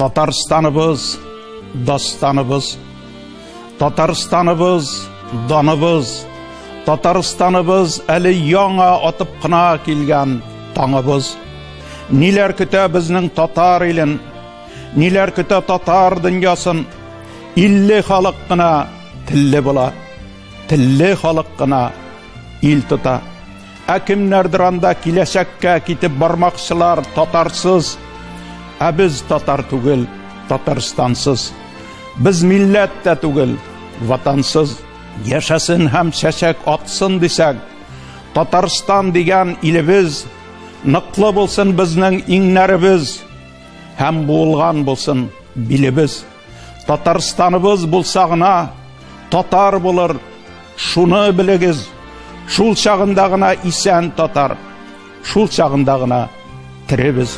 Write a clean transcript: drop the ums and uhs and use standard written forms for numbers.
Татарстаныбыз, дастаныбыз. Татарстаныбыз, даныбыз. Татарстаныбыз әле яңа атып кына килгән таңыбыз. Ниләр көтә безнең татар илен? Ниләр көтә татар дөньясын? Илле халык кына телле була. Телле халык кына ил тота. Ә кемнәрдер анда киләчәккә китеп бармакчылар татарсыз. Ә без татар түгел, Татарстансыз. Без милләт тә түгел, ватансыз. Яшәсен һәм чәчәк атсын дисәк, Татарстан дигән илебез ныклы булсын безнең иңнәребез һәм буылган булсын билебез. Татарстаныбыз булса гына татар булыр, шуны белегез. Шул чагында гына исән татар, шул чагында гына теребез.